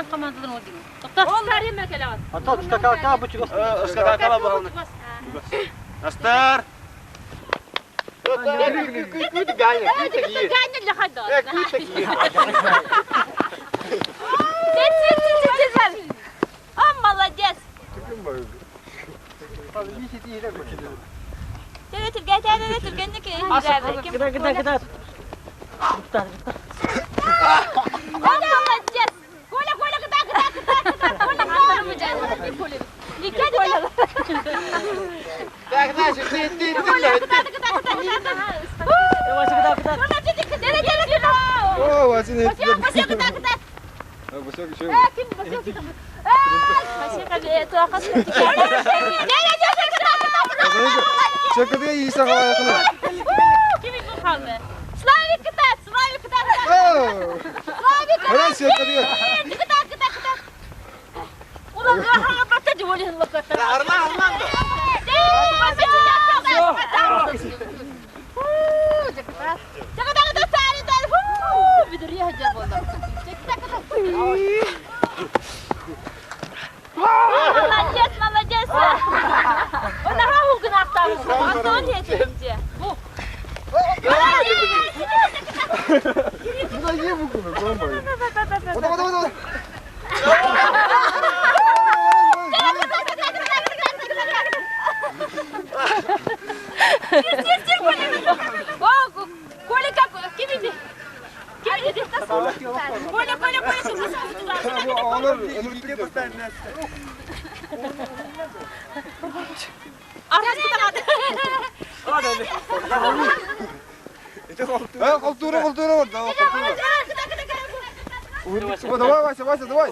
Эн командаларын ол дигин. Тоқта. Ол арыма кэлэҕин. Антон скакалка бу чугас. Скакалка баҕалны. Астар. О, молодец! Кыда кыда кыда. О, молодец! Коля, Коля, кыда, кыда, кыда, кыда, Коля, Коля. Славик кытаат, Славик кытаат! Славик кытаат! Кытаат, кытаат, кытаат! Ulan rahat batacı volin lokata. Арман, Арман. Молодец, молодец. Коля, как? Ким иди? Коля, Коля, Коля, Култуура, култуура бар, давай, култуура. Давай, Вася, Вася, давай.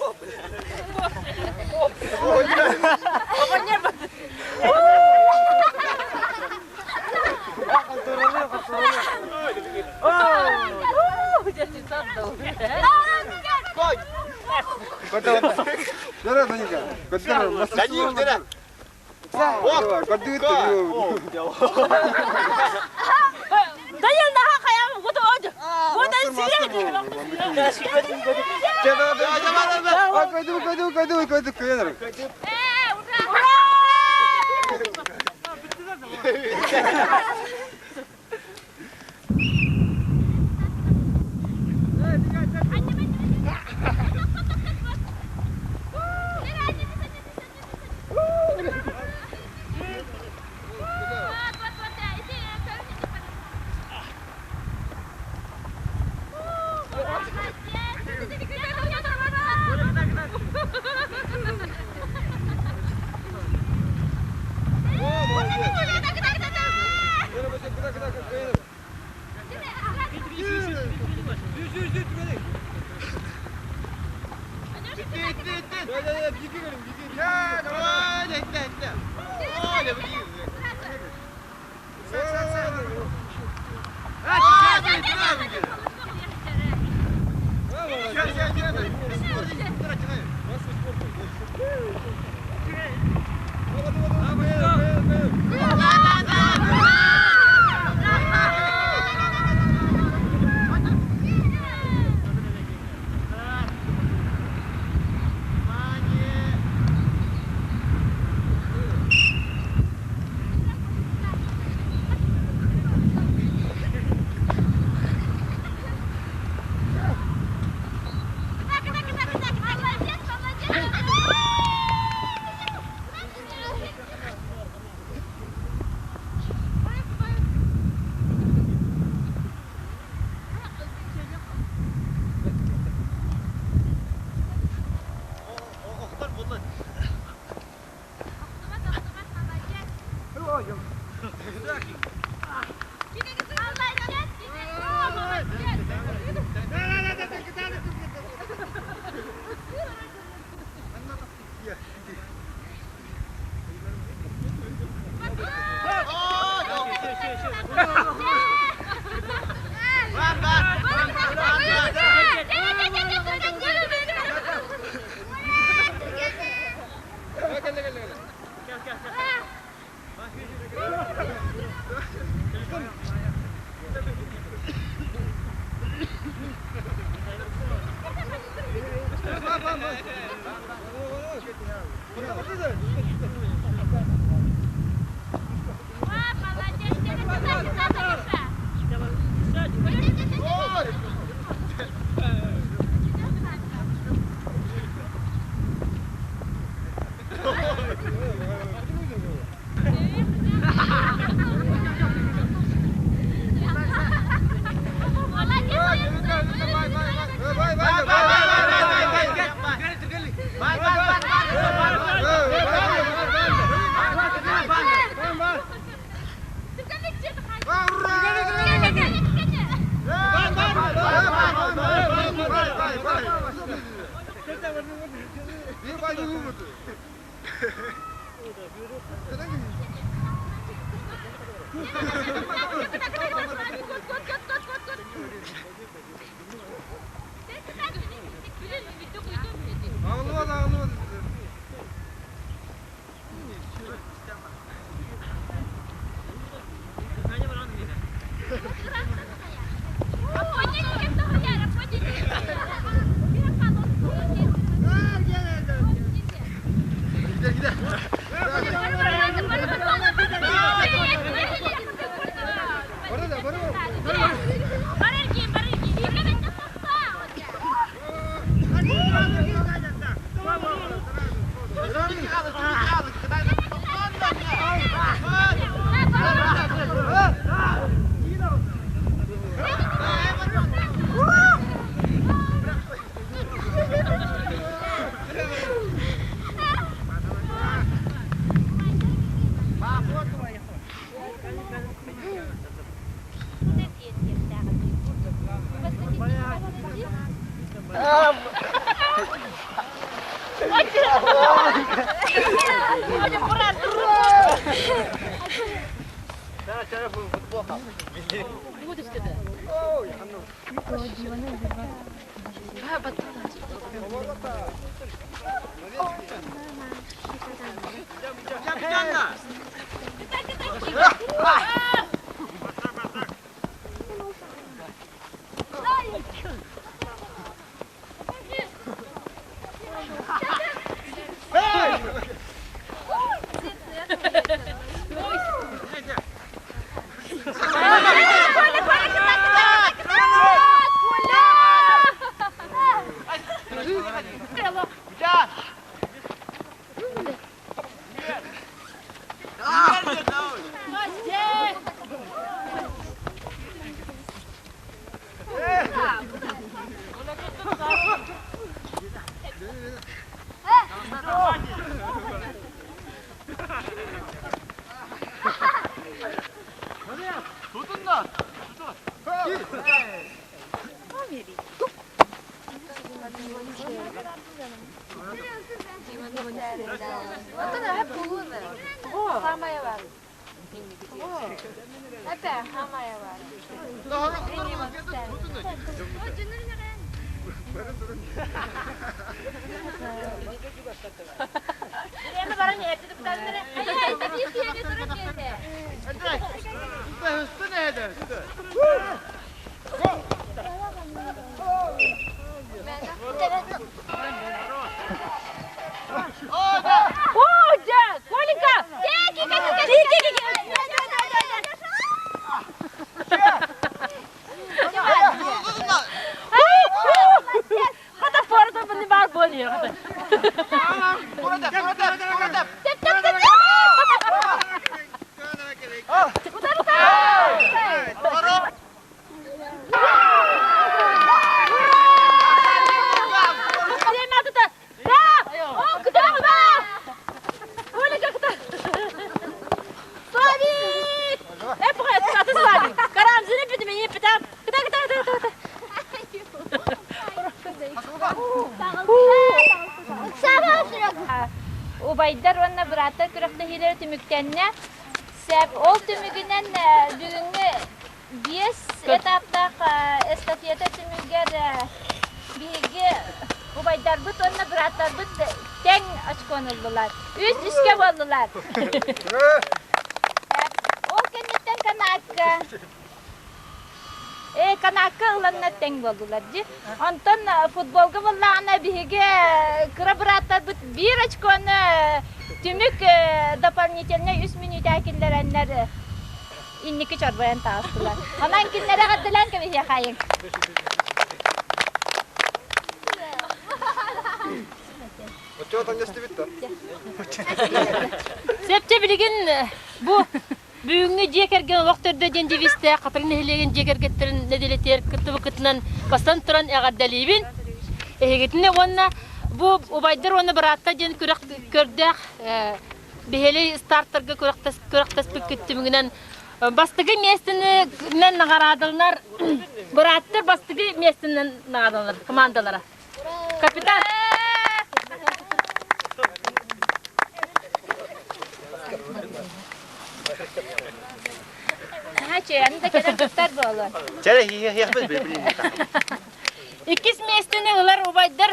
Убайдар уонна бырааттар күрэхтэһиилэрэ түмүктэннэ. Сөп. Ол түмүгүнэн бүгүҥҥү биэс этаптаах эстафета түмүгэр биһиги убайдарбыт уонна бырааттарбыт тэҥ очкону ыллылар. Үс үскэ буоллулар. Ол кэнниттэн канаакка Ээ, канаакка ыланнар тэҥ буоллулар дии. Онтон футболга буоллаҕына биһиги кыра бырааттарбыт биир очкону түмүк дополнительнай үс мүнүүтэ киллэрэннэр инники чорбойон таҕыстылар. Онон кинилэри эҕэрдэлээн кэбиһиэхайыҥ. Оччоҕо таҥнастыбыт да? Сөпчө билигин бу бүгүҥҥү дьиэ кэргэн олох төрдө диэн девизтээх Хатырык нэһилиэгин дьиэ кэргэттэрин нэдиэлэтигэр кыттыбыккытынан бастан туран эҕэрдэлиибин. Эһигитини уонна бу убайдар уонна бырааттар диэн күрэх көрдөөх биһиэли стартарга күрэхтэспиккит түмүгүнэн бастакы миэстэни наҕараадаланар бырааттар бастакы миэстэнэн наҕараадаланар командалара. Капитан! Наһаа үчүгэй, аны да кэлэн кыттар буолуо. Чэ, хиэхпит билин. Иккис миэстэни ылар убайдар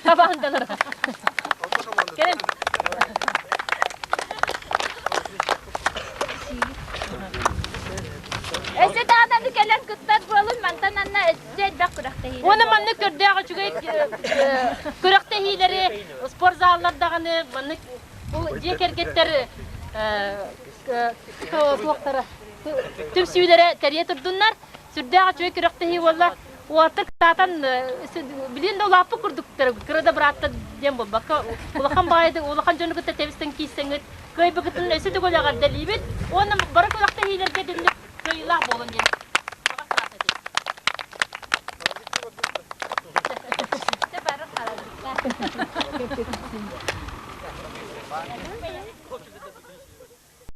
хамаандалара. Кэлин. Өссө даҕаны кэлэн кыттар буолун, мантан анна өссө элбэх күрэхтэһиилэр. Уонна маннык көрдөөх үчүгэй күрэхтэһиилэри спортзаллар даҕаны маннык бу дьиэ кэргэттэр туохтара түмсүүлэрэ тэрийэ турдуннар. Сүрдээх үчүгэй күрэхтэһии буолла. Уолаттар кытаатан билин да улааппыт курдуктар кыра да бырааттар диэн буолбакка улахан баайдык улахан дьону кытта тэбистэн киирсэҥҥит кыайбыкытын өссө төгүл эҕэрдэлиибит уонна бары күрэхтэһиилэргэ дэнник кыайыылаах буолун диэн баҕа санаата этим. Бары хаалбыттар.